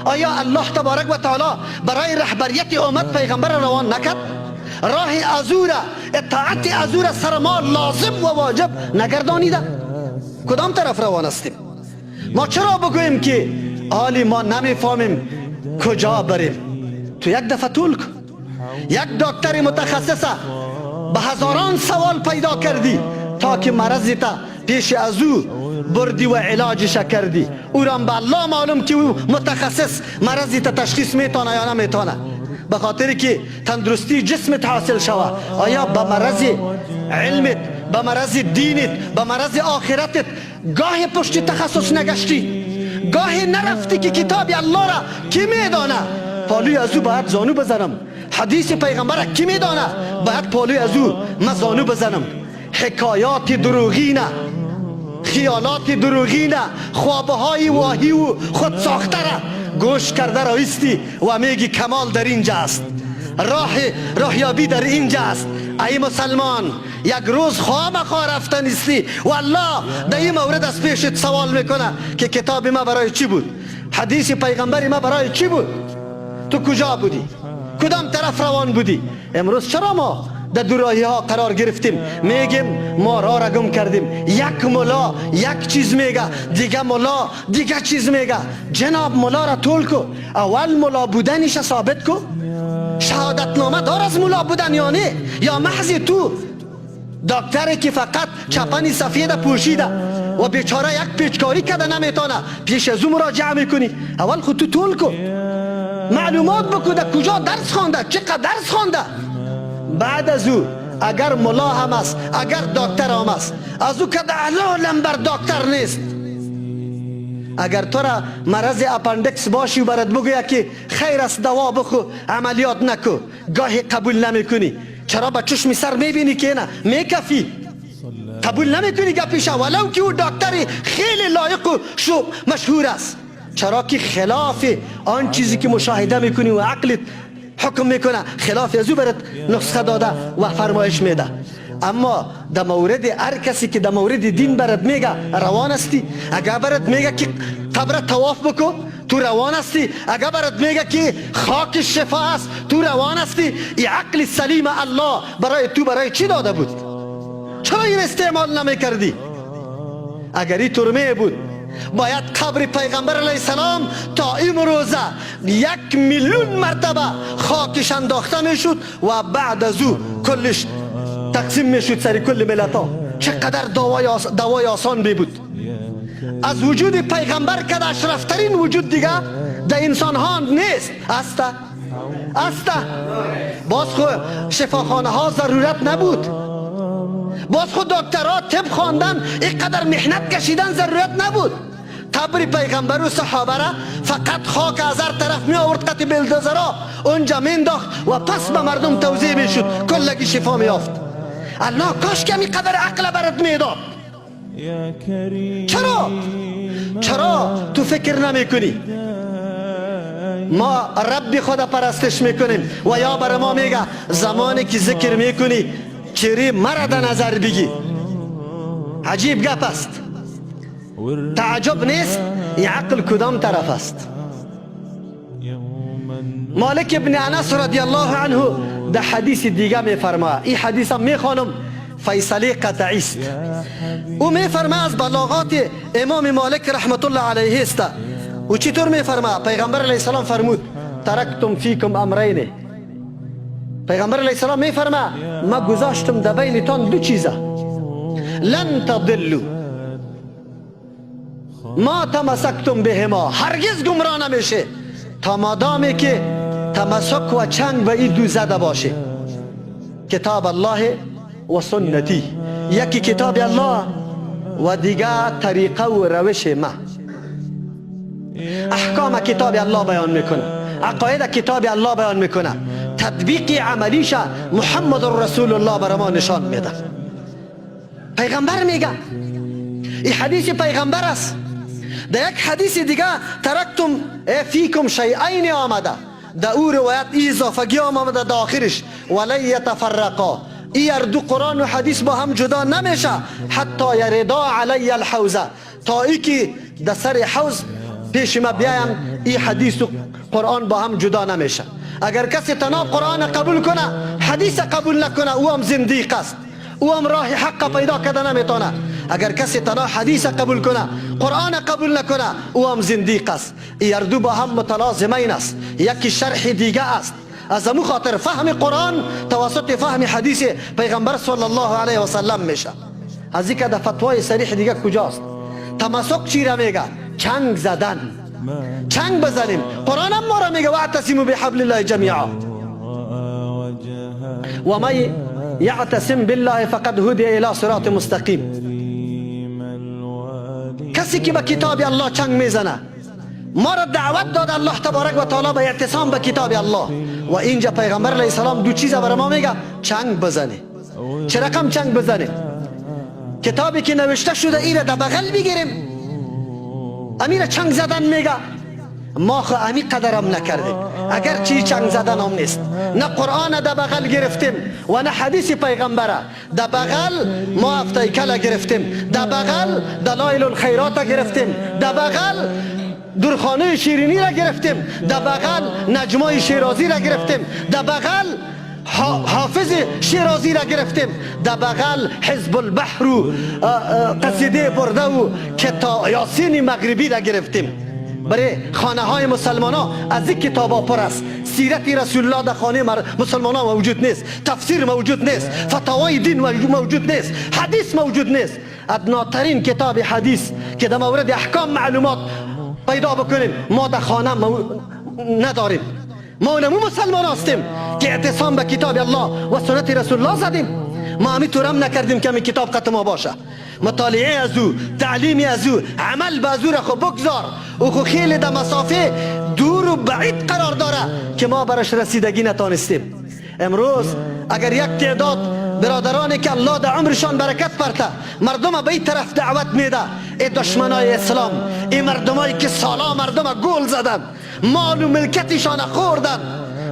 آیا الله تبارک و تعالی برای رهبریت امت پیغمبر روان نکرد؟ راه از او را، اطاعت از او را سر ما لازم و واجب نگردانیده؟ کدام طرف روان هستیم؟ ما چرا بگوییم که حالی ما نمیفهمیم کجا بریم؟ تو یک دفعه طول کن، یک دکتر متخصص به هزاران سوال پیدا کردی تا که مرض تا پیش از او بردی و علاجش کردی. او را به الله معلوم که او متخصص مرض تا تشخیص میتونه یا نمیتونه، به خاطر که تندرستی جسمت حاصل شوه. آیا به مرض علمت، به مرض دینت، به مرض آخرتت گاه پشت تخصص نگشتی؟ گاهی نرفتی که کتاب الله را کی میدانه؟ پالوی از او باید زانو بزنم. حدیث پیغمبر کی میدانه؟ باید پالوی از او من زانو بزنم. حکایات دروغینه، خیالات دروغینه، خوابهای واهی و خود ساخته را گوش کرده رایستی و میگی کمال در اینجا است، راه راهیابی در اینجا است. ای مسلمان، یک روز خامخا رفته نیستی و الله در این مورد از پیشت سوال میکنه که کتاب ما برای چی بود، حدیث پیغمبر ما برای چی بود، تو کجا بودی، کدام طرف روان بودی؟ امروز چرا ما در دوراهی ها قرار گرفتیم؟ میگیم ما راه را گم کردیم. یک ملا یک چیز میگه، دیگه ملا دیگه چیز میگه. جناب ملا را طول کو، اول ملا بودنش ثابت کو. شهادت نامه دار از ملا بودن یا نه؟ یا محض تو دکتری که فقط چپنی سفید پوشیده و بیچاره یک پیچکاری کرده نمیتونه، پیش از او مراجعه میکنی؟ اول خود تو طول کو، معلومات بکو در کجا درس خوانده، چقدر درس خوانده. بعد از او اگر ملا هم است، اگر دکتر هم است، از او که اعلی لمبر دکتر نیست. اگر تو را مرض اپندکس باشی و برات بگوید که خیر است دوا بخو عملیات نکو، گاهی قبول نمیکنی. چرا؟ با چشم سر میبینی که نه میکفی، قبول نمیکنی گپیشه، ولو که او دکتر خیلی لایق و شو مشهور است. چرا که خلاف آن چیزی که مشاهده میکنی و عقلت حکم میکنه، خلاف از او برات نسخه داده و فرمایش میده. اما در مورد هر کسی که در مورد دین برات میگه روان هستی. اگر برات میگه که قبر طواف بکو، تو روان هستی. اگر برات میگه که خاک شفا است، تو روان هستی. ای عقل سلیم الله برای تو برای چی داده بود؟ چرا این استعمال نمیکردی؟ اگر این ترمه بود، باید قبر پیغمبر علیه السلام تا امروزه 1 میلیون مرتبه خاکش انداخته میشد و بعد از او کلش تقسیم میشد سر کل ملت ها. چقدر دوای آسان می بود. از وجود پیغمبر که اشرفترین وجود دیگه در انسان ها نیست، است است. باز خو شفاخانه ها ضرورت نبود، باز خود دکترها طب خواندن اینقدر محنت کشیدن ضرورت نبود. قبر پیغمبر و صحابه را فقط خاک از هر طرف می آورد، قطع بلدوزرا اونجا مینداخت و پس به مردم توزیع میشد، کلگی شفا میافت. الله کاش که قدر عقل برات میداد. چرا چرا تو فکر نمی کنی؟ ما رب خدا پرستش میکنیم و یا بر ما میگه زمانی که ذکر میکنی چهره مرا در نظر بگی. عجیب گپ است، تعجب نیست. این عقل کدام طرف است؟ مالک ابن انس رضی الله عنه در حدیث دیگه میفرما، این حدیث هم میخوانم، فیصله قطعی است. او میفرما، از بلاغات امام مالک رحمت الله علیه است. او چطور میفرما؟ پیغمبر علیه السلام فرمود: تركت فيكم أمرين. پیغمبر علیه السلام میفرما ما گذاشتم در بینتان دو چیزه، لن تضلوا ما تمسكتم بهما، هرگز گمراه نمیشه تا مادامی که تمسک و چنگ به این دو زده باشه، کتاب الله و سنتی. یکی کتاب الله و دیگه طریقه و روش ما. احکام کتاب الله بیان میکنه، عقاید کتاب الله بیان میکنه، تطبیق عملیش محمد رسول الله بر ما نشان میده. پیغمبر میگه، این حدیث پیغمبر است. در یک حدیث دیگه تركت فيكم شيئين آمده، در او روایت ای اضافگی آمده در آخرش، ولن يتفرقا. ای دو قرآن و حدیث با هم جدا نمیشه، حتى يردا علي الحوض، تا ای که در سر حوض پیش ما آید. پیش ما بیاین، این حدیث و قرآن با هم جدا نمیشه. اگر کسی تنها قرآن قبول کنه حدیث قبول نکنه، او هم زندیق است، او هم راه حق پیدا کرده نمیتونه. اگر کسی تنها حدیث قبول کنه قرآن قبول نکنه، او هم زندیق است. این دو با هم متلازمین است، یکی شرح دیگه است. از امو خاطر فهم قرآن توسط فهم حدیث پیغمبر صلی الله علیه و سلم میشه. از اینکه در فتوای صریح دیگه کجاست؟ تمسک چی را میگه؟ چنگ زدن، چنگ بزنیم. قرآن هم ما را میگه واعتصموا بحبل الله جمیعا و من یعتصم بالله فقد هدی الی صراط مستقیم. کسی که به کتاب الله چنگ میزنه، ما را دعوت داد الله تبارک و تعالی به اعتصام به کتاب الله. و اینجا پیغمبر علیه السلام دو چیز برای ما میگه: چنگ بزنه. چه رقم چنگ بزنه؟ کتابی که نوشته شده ایره در بغل بگیریم، امیر چنگ زدن میگه. ما خو امی قدرم نکردیم، اگر چی چنگ زدن هم نیست. نه قرآن در بغل گرفتیم و نه حدیث پیغمبره. در بغل ما هفته کله گرفتیم، در بغل دلایل الخیرات گرفتیم، در بغل درخانه شیرینی را گرفتیم، در بغل نجمای شیرازی را گرفتیم، در بغل حافظ شیرازی را گرفتیم، در بغل حزب البحر و قصیده برده و کتا یاسین مغربی را گرفتیم. برای خانه های مسلمان ها از این کتاب ها پر است. سیرت رسول الله در خانه مسلمان ها موجود نیست، تفسیر موجود نیست، فتاوای دین موجود نیست، حدیث موجود نیست. ادناترین کتاب حدیث که در مورد احکام معلومات پیدا بکنیم ما در خانه نداریم. ما نمو مسلمان هستیم که اعتصام به کتاب الله و سنت رسول الله زدیم. ما همی طورم نکردیم که همی کتاب قط ما باشه. مطالعه از او، تعلیم از او، عمل به از او را خو بگذار. او خو خیلی در مسافه دور و بعید قرار داره که ما برش رسیدگی نتانستیم. امروز اگر یک تعداد برادرانی که الله در عمرشان برکت پرته مردم به این طرف دعوت میده، ای دشمنای اسلام، ای مردمایی که سالا مردم گول زدن، مال و ملکتشان خوردن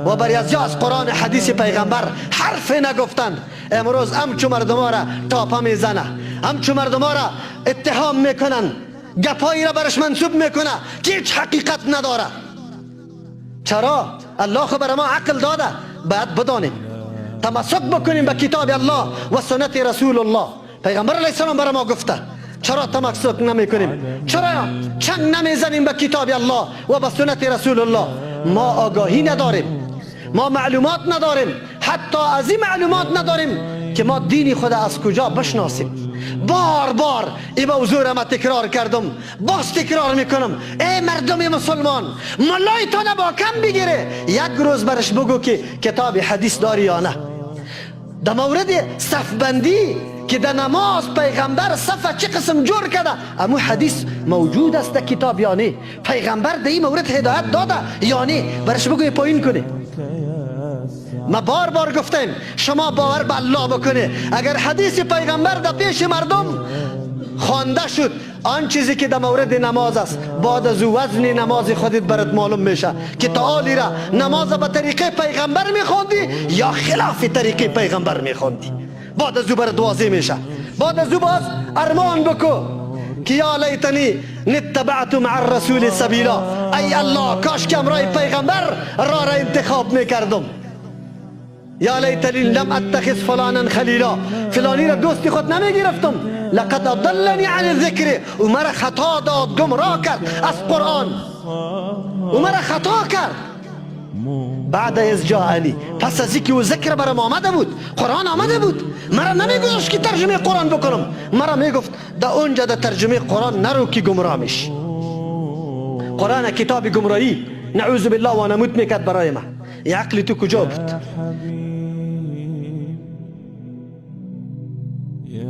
و بر از قرآن حدیث پیغمبر حرف نگفتن، امروز همچو مردم را تاپه میزنه، همچو مردم را اتهام میکنن، گپایی را برش منسوب میکنه که هیچ حقیقت نداره. چرا؟ الله خو بر ما عقل داده، باید بدانیم، تمسک بکنیم به کتاب الله و سنت رسول الله. پیغمبر علیه السلام بر ما گفته. چرا تمسک نمیکنیم؟ چرا چنگ نمیزنیم به کتاب الله و به سنت رسول الله؟ ما آگاهی نداریم، ما معلومات نداریم، حتی از این معلومات نداریم که ما دین خود از کجا بشناسیم. بار بار این موضوع را ما تکرار کردم، باز تکرار میکنم. ای مردم مسلمان، ملای تا با کم بگیره، یک روز برش بگو که کتاب حدیث داری یا نه. در مورد صف بندی که در نماز پیغمبر صف چه قسم جور کرده، امو حدیث موجود است در کتاب یا نه؟ پیغمبر در این مورد هدایت داده یا نه؟ برش بگو پایین کنه. ما بار بار گفتیم شما باور به الله بکنه، اگر حدیث پیغمبر در پیش مردم خوانده شد، آن چیزی که در مورد نماز است، بعد از وزن نماز خودت برات معلوم میشه که تعالی را نماز به طریقه پیغمبر میخوندی یا خلاف طریقه پیغمبر میخوندی. بعد از او برات واضح میشه. بعد از او باز ارمان بکو که یا لیتنی نتبعت مع الرسول سبیلا، ای الله کاش که امرای پیغمبر را انتخاب میکردم. یا لیتنی لم اتخذ فلانا خلیلا، فلانی را دوستی خود نمیگرفتم. لقد اضلنی عن الذکر، او مرا خطا داد، گمراه کرد از قرآن، او مرا خطا کرد. بعد از جاءنی، پس از اینکه او ذکر برام آمده بود، قرآن آمده بود، مرا نمیگذاشت که ترجمه قرآن بکنم، مرا میگفت در اونجا در ترجمه قرآن نرو که گمراه میشی. قرآن کتاب گمراهی، نعوذ بالله، و نموت میکرد برای ما. این عقل تو کجا بود؟ يا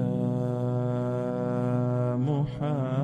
محمد.